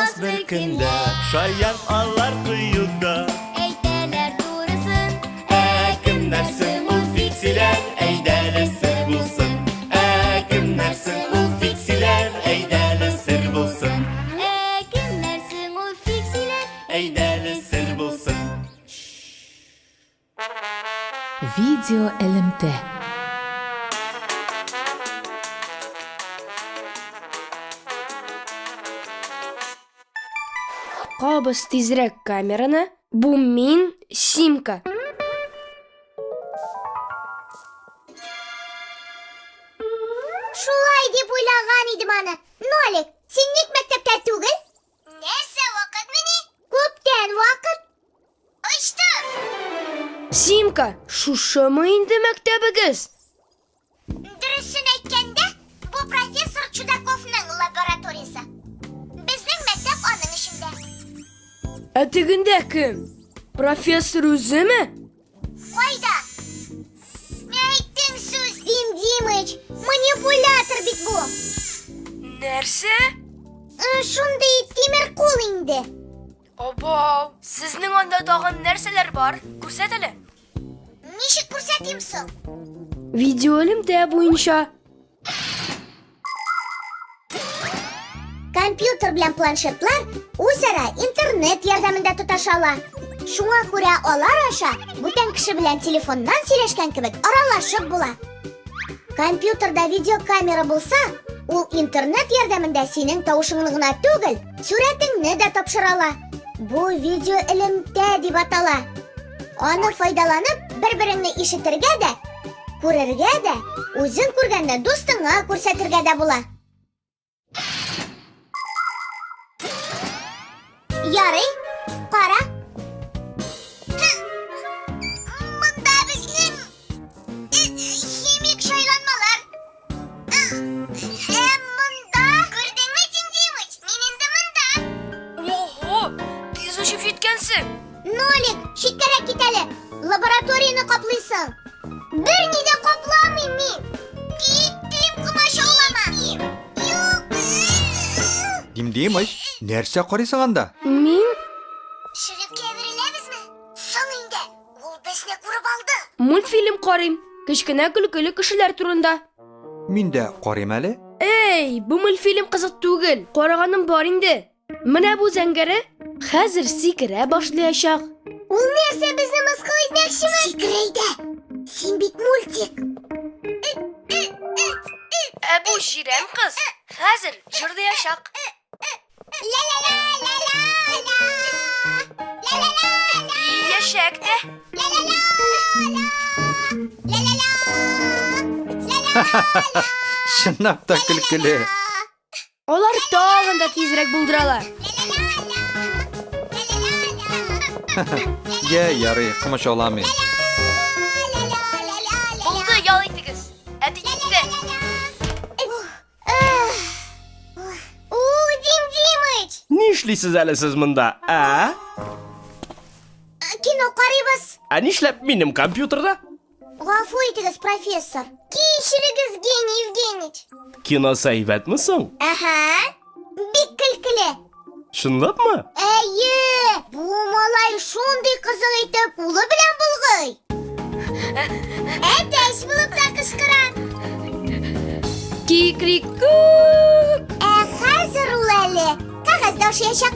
Калмас бер көндә. Шаян алар кыюда. Әйтәләр турысын. Ә кемнәр соң ул фиксиләр? Әйдәле сер булсын. Ә кемнәр соң ул фиксиләр? Әйдәле сер булсын. Ә кемнәр соң ул фиксиләр? Әйдәле сер булсын. Видео элемтә. Кабыз тизрәк камераны. Бу мин, Симка. Шулай дип уйлаган идем аны. Нолик, син ник мәктәптә түгел? Нәрсә вакытмыни? Күптән вакыт. Очтым! Симка, шушымы инде мәктәбегез? Дөресен әйткәндә, бу профессор Чудаковның лабораториясе. Безнең мәктәп аның эчендә. Ә тегендә кем? Профессор үземе? Кайда? Әйттең сүз, Дим Димыч! Манипулятор бит бу! Нәрсә? Шундый тимер кул инде. Абау, сезнең анда тагын нәрсәләр бар? Күрсәт әле. Ничек күрсәтим соң? Видеоэлемтә буенча. Компьютер белән планшетлар үзара интернет ярдәмендә тоташа ала. Шуңа күрә алар аша бүтән кеше белән телефоннан сөйләшкән кебек аралашып була. Компьютерда видеокамера булса, ул интернет ярдәмендә синең тавышыңны гына түгел, сурәтеңне дә тапшыра ала. Бу видеоэлемтә дип атала. Аны файдаланып, бер-береңне ишетергә дә, күрергә дә, үзең күргәнне дустыңа күрсәтергә дә була. Ярый, кара. Монда безнең химик шайланмалар. Ә монда күрдеңме, Дим Димыч? Мин инде монда. Ого, тиз очып җиткәнсең. Нолик, читкәрәк кит әле. Лабораторияне каплыйсың. Берни дә капламыйм мин. Киттем, комачаулама. Юк. Дим Димыч, нәрсә карыйсың анда? Мин Шөрепкә әвереләбезме? Соң инде, ул безне күреп алды. мультфильм карыйм. Кечкенә көлкеле кешеләр турында. Мин дә карыйм әле. Эй, бу мультфильм кызык түгел. Караганым бар инде. Менә бу зәңгәре хәзер сикерә башлаячак. Ул нәрсә безне мыскыл итмәкчеме? Сикер әйдә. Син бит мультик. Ә бу җирән кыз хәзер җырлаячак. Ла-ла-ла-ла-ла-ла. Ла-ла-ла-ла. Биячәк тә. Ла-ла-ла-ла. Ла-ла-ла. Ла-ла-ла. Чынлап та көлкеле. Алар тагын да тизрәк булдыралар. Йә, ярый, комачауламыйм. Булды, ял итегез. Әти китте. У, Дим Димыч! Нишлисез әле сез монда, ә? Кино карыйбыз. Ә нишләп минем компьютерда? Гафу итегез, профессор. Кичерегез, Гений Евгеньевич. Киносы әйбәтме соң? Әһә. Бик көлкеле. Чынлапмы? Әйе, бу малай шундый кызык итеп кулы белән болгый. Әтәч булып та кычкыра. Кикрикүк! Ә хәзер ул әле кәгазь дә ашаячак.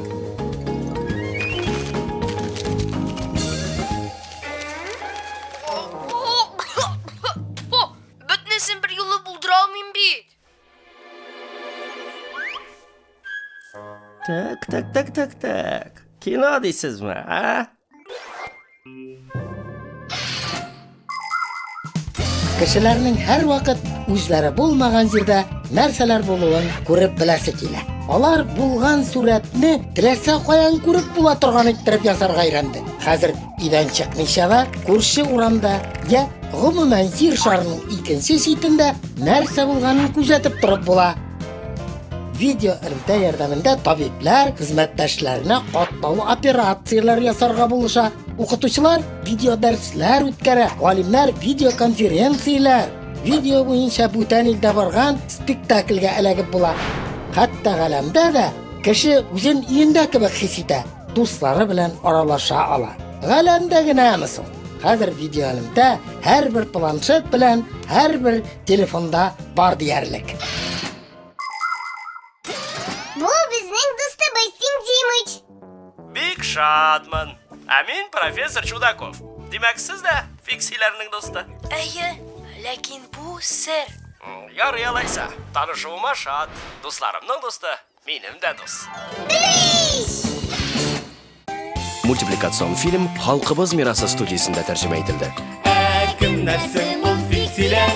Бөтенесен бер юлы булдыра алмыйм бит. Так, так, так, так, так. Кино дисезме, а? Кешеләрнең һәрвакыт үзләре булмаган җирдә нәрсәләр булуын күреп беләсе килә. Алар булган сурәтне теләсә каян күреп була торган иттереп ясарга өйрәнде. Хәзер өйдән чыкмыйча да күрше урамда я гомумән җир шарының икенче читендә нәрсә булганын күзәтеп торып була. Видео элемтә ярдәмендә табибләр хезмәттәшләренә катлаулы операцияләр ясарга булыша, укытучылар видеодәресләр үткәрә, галимнәр видеоконференцияләр, видео буенча бүтән илдә барган спектакльгә эләгеп була. Хәтта галәмдә дә Кеше үзен өендә кебек хис итә, дуслары белән аралаша ала. Галәмдә генәме соң? Хәзер видеоэлемтә һәрбер планшет белән һәрбер телефонда бар диярлек. Бу безнең дустыбыз Тим Димыч. Бик шатмын. Ә мин профессор Чудаков. Димәк, сез дә фиксиләрнең дусты. Әйе, ләкин бу сер. Ярый алайса. Танышуыма шат. Дусларымның дусты, минем дә дус. Мультипликацион фильм Халкыбыз мирасы студиясендә тәрҗемә ителде. Ә кемнәр соң ул фиксиләр?